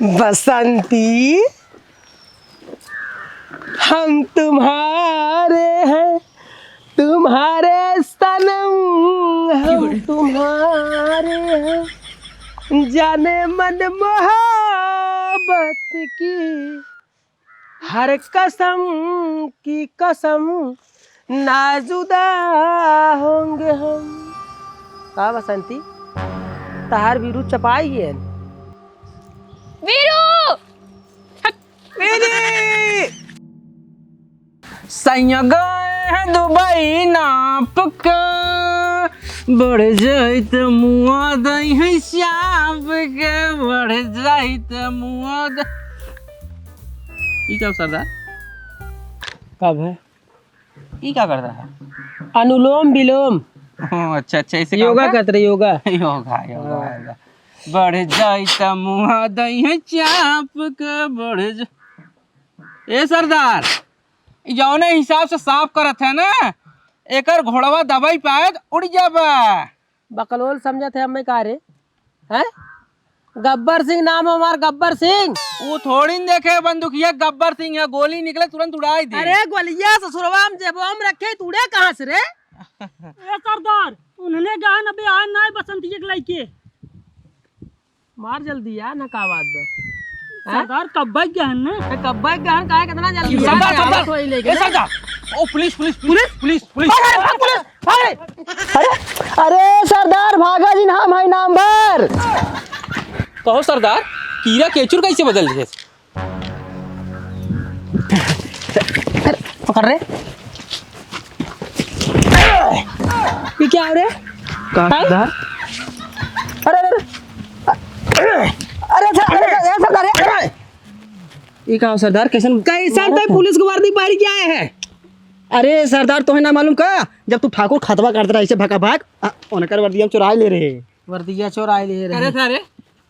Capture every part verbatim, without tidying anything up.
बसंती, हम तुम्हारे हैं, तुम्हारे सनम, हम तुम्हारे हैं, जाने मन मोहब्बत की, हर कसम की कसम, ना जुदा होंगे हम। का बसंती, तहार बीरू चपाई है? बीरू! हट, बीरू! सैया गए हैं दुबई नाप के, बढ़ जाइत मुआ दई है चाप के, बढ़ जाइत मुआ द-, ई का सरदार? कब है? ई का करता है? अनुलोम विलोम। ओ, अच्छा, अच्छा, इसे का योगा होता है? करत रहे, योगा। योगा, योगा, हाँ। योगा। बढ़ जाइत मुआ दई है चाप के, बढ़ जा-, ए सरदार, ई जौने हिसाब से साफ करत है ना, एकर घोड़वा दबाई पाए त उड़ जाबा। बकलोल समझत है हमें का रे? हैं? गब्बर सिंह नाम है हमार, गब्बर सिंह। वो थोड़ी न देखे बंदूकिया गब्बर सिंह है, गोली निकले तुरंत उड़ाई दे। अरे गोलिया ससुरवा हम जेबवा में रखे, तू उड़े कहाँ से रे? ए सरदार, उन्हने गहन अबे आए ना बसंतिया के लइके। मार जल्दी यार, ना का बात बा? हैं? सरदार, कब्बे गहन ना? ए, कब्बे गहन काहे कितना जल्दी सरदार, यार, सरदार, आवत होई लेके ए ना। सरदार, ओ police, police, police, police, police. भाग रे, भाग पुलिस, भाग रे। अरे, अरे सरदार, भागा जिन, हम है नाम भर। कहो सरदार, कीड़ा केचुर कैसे बदल दिए? अरे, पकड़ रे। ये क्या हो रे? का हैं? सरदार? अरे, अरे, अरे। अरे, सर, अरे, सर, अरे, सरदार, अरे। ये का हो सरदार? कैसन, कैसन कैसन तै पुलिस के वर्दी पहन के आए हैं? अरे सरदार, तोहे ना मालूम का? जब तू ठाकुर खतवा काटत रहा ऐसे भका भक, आ, उनकर वर्दिया हम चुराए ले रहे। वर्दिया चोराए ले रहे। अरे सारे,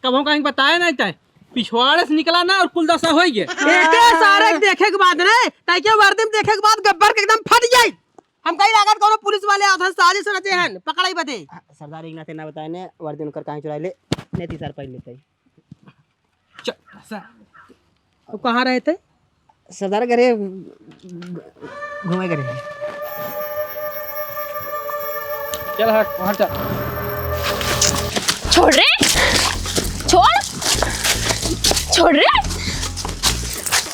कबहूँ कहीं बताए नहीं तै। पिछवाड़े से निकला ना और कुल दशा होई गे। एके सारे के देखे के बाद रे, तै के वर्दी में देखे के बाद गब्बर के एकदम फट जाई। हम कहीं लागत कोनो पुलिस वाले आवत हन, साजिश रचे हन, पकड़ाई बदे। आ, सरदार एक नाते ना बताए ने, वर्दी उनकर काहे चुराए ले, नेती सर पहन लेते। चल, सर। अब कहाँ रहे थे? सरदार घरे घूमे करे। चल हट, वहाँ चल। छोड़ रे, छोड़, छोड़ रे,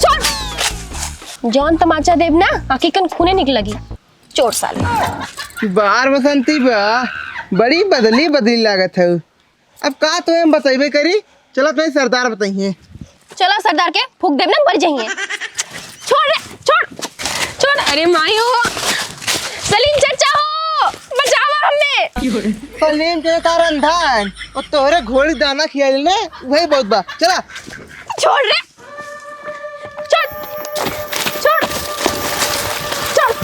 छोड़। जौन तमाचा देब ना, आँखी कन खूने निकलगी। चोर साले। बार बसंती बा, बड़ी बदली बदली लागत है। अब का तोहे हम बतइबे करी, चला तोहे सरदार बतइहे। चला सरदार के फूँक देब ना, मर जइहे। छोड़ रे, छोड़, छोड़। अरे माई हो, सलीम चचा हो, बचावा हमें। सलीम के कारण धान, और तोहरे घोड़ी दाना खियाइल ने, वही बहुत बा। चला। छोड़ रे। छोड़, छोड़, छोड़।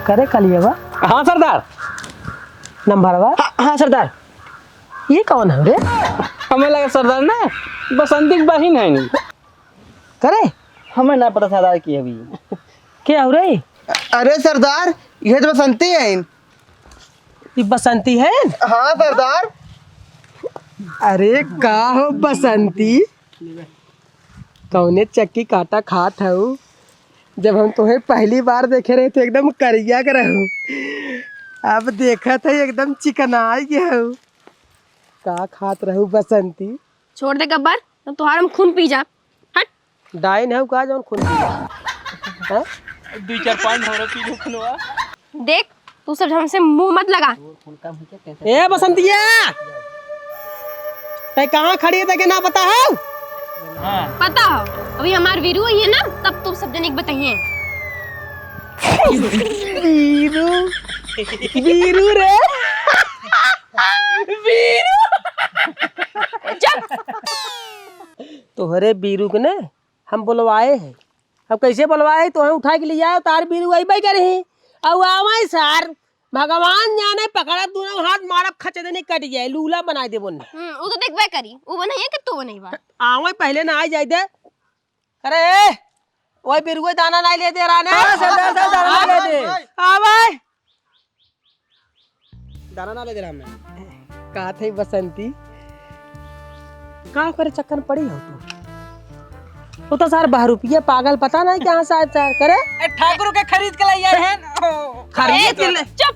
करे कलियवा? हाँ सरदार। नंबरवा? हाँ, हाँ सरदार। ये कौन है रे? हमें लगा सरदार ना, बसंती की बहिन है नी। करे? हमें ना पता सरदार की अभी। के हो रे? अरे सरदार, ये तो बसंती है। ई बसंती है? हाँ सरदार। अरे का हो बसंती, कौने चक्की काटा खात हऊ? जब हम तोहे पहली बार देखे रहे तो एकदम करिया के रहू, अब देखत है एकदम चिकनाई के हऊ। का खात रहू बसंती? छोड़ दे गब्बर, न तोहार हम खून पी जा। हट। डाइन है का जौन खून पी जा? हैं? दुई चार पान हमरा पी लो खुनवा। देख, तू सब हमसे मुंह मत लगा। ए बसंतिया, तै कहाँ खड़ी है, तै के ना पता है? हाँ। पता हो, अभी हमार वीरू आई है ना, तब तू सब जने के बताइए। वीरू, वीरू रे। वीरू। चुप। तोहरे बीरू के ने हम बोलवाए हैं। अब कैसे बोलवाए हैं? तोहे उठा के ले आए, तार बीरू अइबे करी। अब आवे सार, भगवान जाने, पकड़ब दोनों हाथ, मारब खच देने, कट जाए, लूला बनाए देबो ने। हम्म, वो तो देखबे करी, वो बनाइए कि तू बनाइबा। आवे पहले ना आ जाए दे। अरे, वही बिरुए दाना नहीं ले दे रहा ने। हाँ, सरदार साहब, दाना नहीं ले दे। हाँ भाई। दाना ना ले दे रहा हमने। कहा थे बसंती, का करे चक्कर में पड़ी हो तू? तू तो सार बहरूपिया पागल, पता नहीं कहाँ से आए सार करे। ए, ठाकुर के खरीद के लाई आए हैं। खरीद के ले। चुप,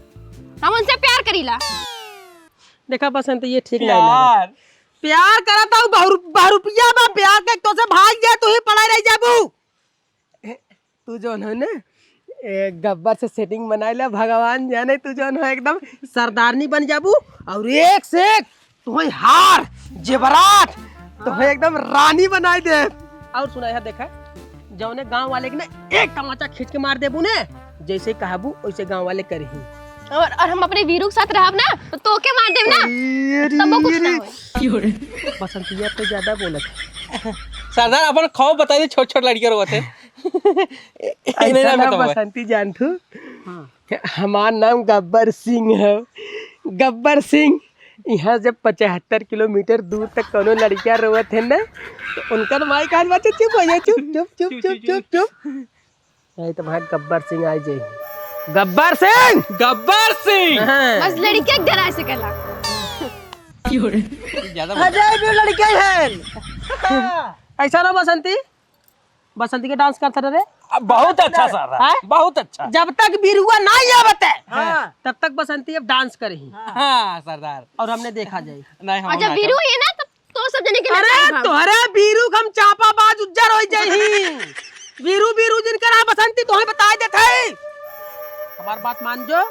हम उनसे प्यार करीला। देखा बसंती, ये ठीक नहीं लगा। प्यार। प्यार करता हूँ, बहरू-, बहरूपिया बा, प्यार के तो से भाग जाए, तू ही पड़ा रह जाबू। तू जौन हो ना, ए, गब्बर से setting बनाए ला, भगवान जाने तू जौन हो एकदम सरदारनी बन जाबू, और एक से एक तुहई हार, जेवरात, तुहई एकदम रानी बनाए दे। और सुना है, देखा, जौने गांव वाले के ना एक तमाचा खींच के मार देबू ने, जैसे कहबू वैसे गांव वाले करही। और, और हम अपने वीरू के साथ रहब ना, तो तोके मार देब ना, अरे, तबो कुछ ना अरे। होई। बसंतिया तो ज्यादा बोलत है। सरदार, अपन खौफ बताइए, छोट छोट लड़कियां रोवत है। ऐसा ना बसंती जान तू। हाँ। हमार नाम गब्बर सिंह है। गब्बर सिंह, यहाँ जब पचहत्तर किलोमीटर दूर तक कोनो लड़कियां रोवत है ना, तो उनकर माई कहत बा, "चुप, चुप हो जा, चुप, चुप, चुप, चुप, चुप, चुप।" नहीं तो भाई गब्बर सिंह आ जाए। गब्बर सिंह! गब्बर सिंह! हाँ। बस लड़के के डरा से कहला। ज्यादा बोल। अजय भी लड़के हैं। ऐसा ना बसंती, बसंती के dance करता रहे। अब बहुत अच्छा सर, हैं? बहुत अच्छा। जब तक बिरुआ ना आवत है, हाँ। तब तक बसंती अब dance करही। हाँ सरदार। और हमने देखा जाए। नहीं, हम अच्छा, ना बीरू करब। ये ना, तब तो सब जने के अरे, नचाई भाव। तोहरे बीरू के हम चापाबाज उज्जर हो जाई। बीरू, बीरू जिनकर आ बसंती, तोहे बताई देत है। हमार बात मान जो,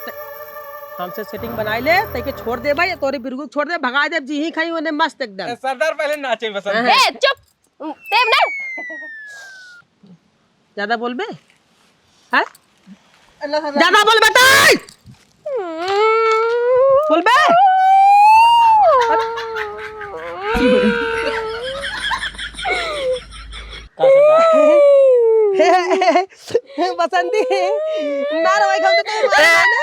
ते-, हमसे setting बनाई ले, तैके छोड़ दे भाई, तोरे बीरू को छोड़ दे, भगाई दे, जी ही खाई, उन्हें मस्त एकदम। ए, सरदार पहले नाचे बसंती। हाँ। ए, चुप। देव ना। ज्यादा बोलबे? हैं? ज्यादा बोलबे तै? बोलबे? बसंती, ना रोए खाओ तो तू मारे ना।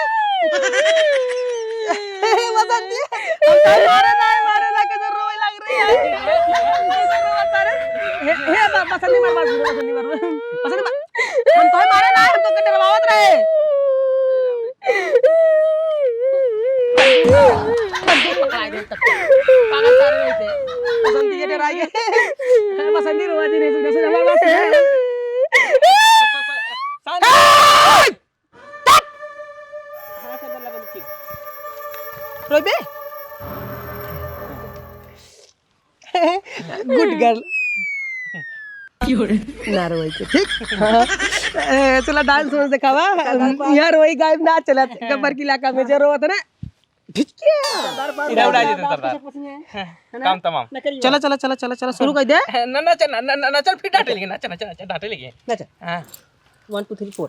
बसंती, हम तो मारे ना, मारे ना, कैसे रोए लग रही है। हे, हे, बा-, बसंती मार, मार, बसंती मार, बसंती मार। हम तो मारे ना, हम तो के डरवावत रहे। बंदूक पकड़ा दे तब। पागल सारे नहीं थे। बसंती के डराई गए। बसंती रोवा जी नहीं सुना, सुना, हमारे पास है। शांत। ए! चुप! रोइबे? Good girl। ना रोई के, ठीक? हाँ। ए, चला dance वांस देखावा। यहाँ रोई गायब ना चलत। गब्बर के इलाका में जो रोवत ना, ढिचकिया। इधर उड़ा देते सरदार। काम तमाम। चला, चला, चला, चला, चला, शुरू कर दे। ना, ना, चल, ना, ना, ना, चल, फिर डांटे लगे, ना, चल, ना, चल, ना, चल, डांटे लगे। ना, चल। हाँ। One, two, three, four।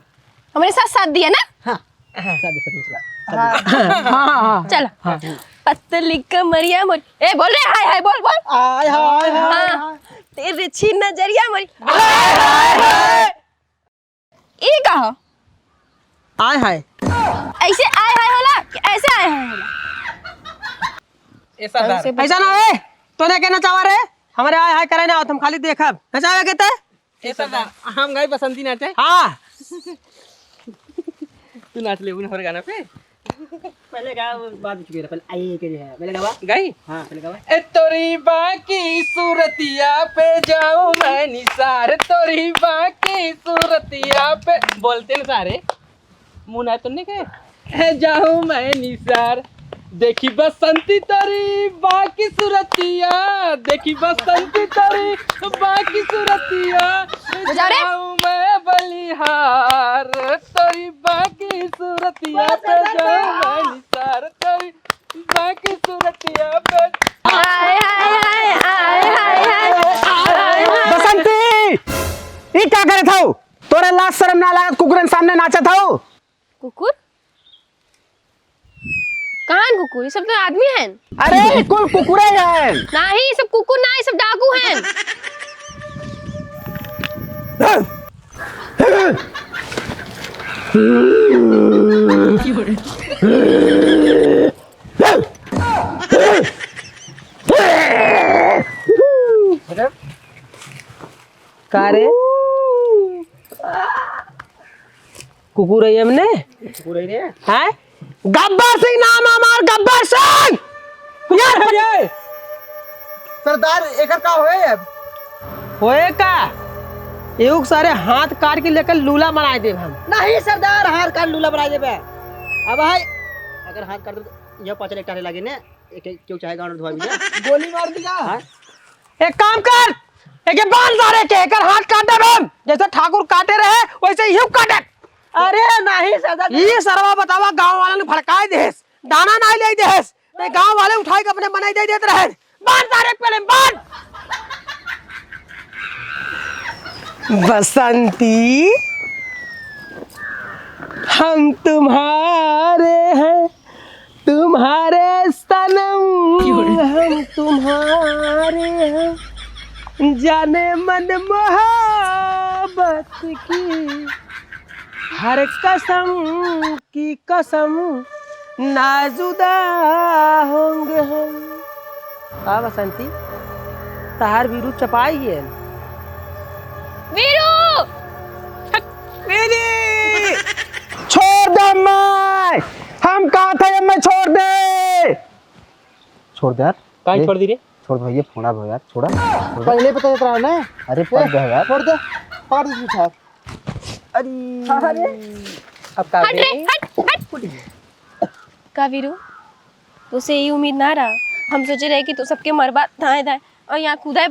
हमारे साथ साथ दिया ना? हाँ। हाँ। साथ दे, साथ दे, चला। हाँ, हाँ, हाँ। चल। हाँ। पतली कमरिया मोरी। ए, बोल रे, हाय, हाय, बोल, बोल। हाय, हाय, हाय, हाँ। हाय। तिरछी नजरिया मोरी। हाय, हाय, हाय। ई का हो? आय हाय। ऐसे आय हाय होला कि ऐसे आय हाय होला? ए सरदार। ऐसे ऐसा ना है, तोने के नचावा रे, हमरे आय हाय करे ना आवत, हम खाली देखब। नचावे के ते? ए सरदार, हम गाई बसंती नाचे। हाँ। तू नाच ले उन हमारे गाना पे। पहले गावा, बाद में चुकेला, पहले आइए के जो है, पहले गावा। गाई? हाँ, पहले गावा। ए तोरी बाकी सूरतिया पे जाऊं मैं निसार, तोरी बाकी सूरतिया पे। बोलते ना सारे, मुंह ना तो नहीं कहे। ए जाऊं मैं निसार, देखी बसंती तोरी बाकी सूरतिया, देखी बसंती तोरी बाकी सूरतिया, बजा रे। जाऊं मैं बलिहार, तोरी बाकी सूरतिया पे जाऊं मैं निसार, तोरी बाकी सूरतिया पे। आय, हाय, हाय, आय, हाय, हाय, आय, हाय। बसंती, ई का करत हऊ? तोरे लाज शरम ना लागत, कुकुरन सामने नाचत हऊ? कुकुर? कहाँ हैं कुकुर? ये सब तो आदमी हैं। अरे, कुल कुकुरे हैं। नहीं, ये सब कुकुर ना, ये सब डाकू हैं। का रे? कुकुर है हमने? कुकुर है रे। हैं? गब्बर सिंह नाम हमार, गब्बर सिंह। यार, अरे! सरदार, एकर का होए अब? होए का? एहू के सारे हाथ काट के लेकर लूला बनाए देब हम। नहीं सरदार, हाथ काट लूला बनाए देबे। अब भाई, अगर हाथ काट देब तो यह पाँच लाख टारे लागे ने, एक, एक, क्यों चाहे गांड धोआ भी ना। गोली मार दिया। हाँ? एक काम कर, एके बांध सारे के, एकर हाथ काट देब हम। जैसे ठाकुर काटे रहे, वैसे यूं काटे। अरे नहीं सरदार। ई सरवा बतावा, गांव वालन भड़काए देस, दाना नाहीं ले देस, ते गांव वाले उठाए के अपने मनई दे देत रहे। बांध सारे के पहले, बांध। बसंती, हम तुम्हारे हैं, तुम्हारे सनम, हम तुम्हारे हैं, जाने मन मोहब्बत की हर कसम की कसम, ना जुदा होंगे हम। का बसंती, तहार वीरू चपाई है? वीरू! वीरू! छोड़ दे मैं, हम कहा था ये मैं छोड़ दे। छोड़ दे यार। काहे ए, छोड़ दी रे? छोड़ दे भैया, फोड़ा भैया, छोड़ा, छोड़ दे। पहले पता चलता रहा ना। अरे, पक ए, गया यार। छोड़ दे, पकड़ दे, पीछा। अरे। अरे। अब का हट रे, बे? हट, हट। का वीरू, तोसे ई उम्मीद ना रहा। हम सोचे रहे कि तू सबके मरबा दाएं दाएं और यहाँ कूदा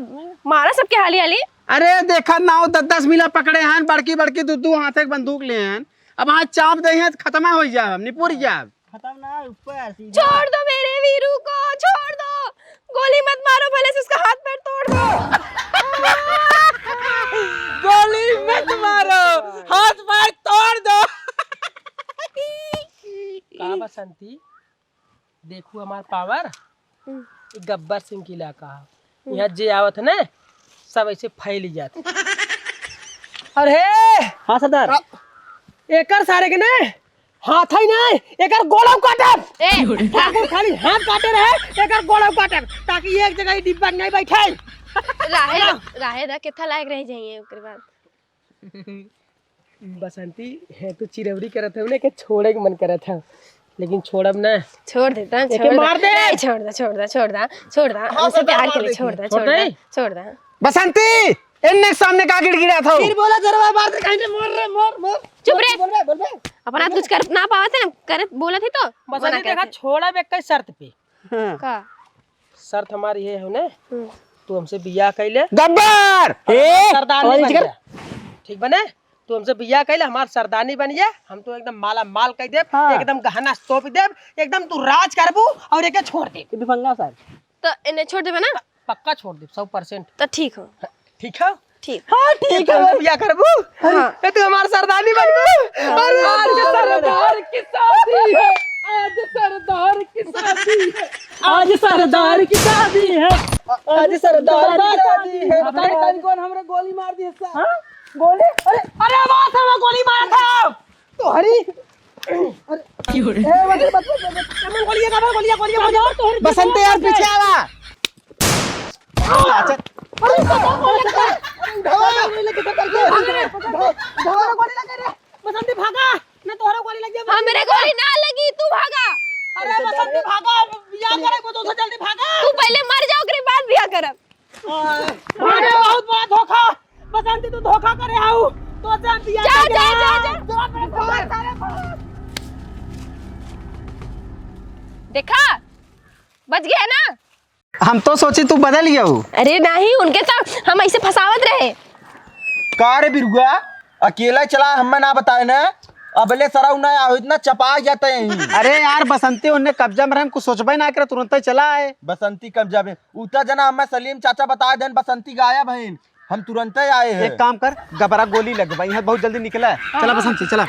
मारा सबके हाली हाली। अरे, देखा ना हो, दस दस मिला पकड़े हैं, बड़की बड़की दू दू हाथे के बंदूक ले हैं। अब हाथ चाप दे हैं, खत्म हो जाए, हम निपुर जाए। खत्म ना, ऊपर सीधा। छोड़ दो मेरे वीरू को, छोड़ दो। गोली मत मारो, भले से उसका हाथ पैर तोड़ दो। गोली मत मारो, हाथ पैर तोड़ दो। का बसंती, देखू हमार पावर। हम्म। ई गब्बर सिंह के इलाका है। हम्म। यहाँ जे आवत है ना, सब ऐसे फैल जात। और हे, हाँ सरदार। एकर सारे के ना हाथ ही नहीं, एकर गोड़ौ काटब। ए! ठाकुर खाली हाथ काटे रहे, एकर गोड़ौ काटब, ताकि एक जगह ई डिब्बा में नहीं बैठे। राहे द, राहे द, केथा लायक रह जाइए ओकर बाद। बसंती, है तू चिरौरी करत है, उन्हें के छोड़े के मन करत है, लेकिन छोड़ब ना। छोड़ देता, एके छोड़ दे। मार दे। नहीं, छोड़ दे, छोड़ दे, छोड़ दे, छोड़ दे। हाँ, उसे सरदार, प्यार के मार लिए दे। छोड़ दे, छोड़ छोड़ दे, दे। छोड़ दे। बसंती, इन्ने सामने का गिड़गिड़ा था? फिर बोला, जरवा मार दे, कहीं से, मोर रे, मोर, मोर। चुप रे। बोल बे, बोल बे। अपना कुछ कर ना पावत है, करे, बोलत ही तो। बसंती मना देखा, करत है। छोड़ा बे कई शर्त पे। हाँ। का? शर्त हमारी ये है ने, हम्म। तू हमसे बियाह कइले। गब्बर! और हमार ए, सरदारनी और बन इधर। जा। ठीक बने? तू हमसे बियाह कइले, हमार सरदारनी बन जा, हम तो एकदम माला माल कइ देब, हाँ। एकदम गहना तोप देब, एकदम तू राज करबू और एके छोड़ देब। ये भी पंगा साहब। तो इन्हें छोड़ देबे ना? पक्का छोड़ देब, सौ परसेंट। तो ठीक हो। ठीक है? ठीक। हाँ, ठीक है। बियाह करबू? हाँ। ये तू हमार सरदारनी बनबू? हाँ। अरे, आज सरदार की शादी है, आज सरदार की शादी है, आज सरदार की शादी है, आज सरदार की शादी है। बताइए, कौन, कौन हमरे गोली मार दी है, सर? हाँ? गोली? अरे, अरे, बात है, मैं गोली मारा था। तो हरी, अरे, क्यों रे? ए, मत, मत, मत, मत, मत, गोलियां, गोलियां, गोलियां, गोलियां। बसंत यार, पीछे आवा। अच्छा। अरे, उठावा, गोली लग गया। अरे, उठावा। गोली लग गया, करके। उठावा, उठावा। गोली लग गया रे। बसंती भागा, ना तोहरा गोली लग गया। हमरे गोली ना लगी, तू भागा। अरे, बसंती भागा, बियाह करे को तो जल्दी भागा। तू पहले मर जा, ओकरे बाद बियाह करब। अरे, बहुत बड़ा धोखा। बसंती, तू धोखा करे आऊ। तो से हम बियाह जा, करके जा, जा, आए। जा। जा, भाग, सारे भाग। देखा, बच गया ना? हम तो सोची तू बदल गया हो। अरे नहीं, उनके तो हम ऐसे फंसावत रहे। का रे बिरुआ, अकेला चला, हमें ना बताए ना। अबले सराउ ना आओ, इतना चपा जाते हैं। अरे यार बसंती, उन्हें कब्जा में रहे, हम कुछ सोचबे ना करे, तुरंत ही चला आए। बसंती कब्जा में उतना जना हमें सलीम चाचा बताए देन, बसंती गायब है, हम तुरंत ही आए हैं। एक काम कर, गबरा गोली लगवाई है, बहुत जल्दी निकला है। चला बसंती, चला।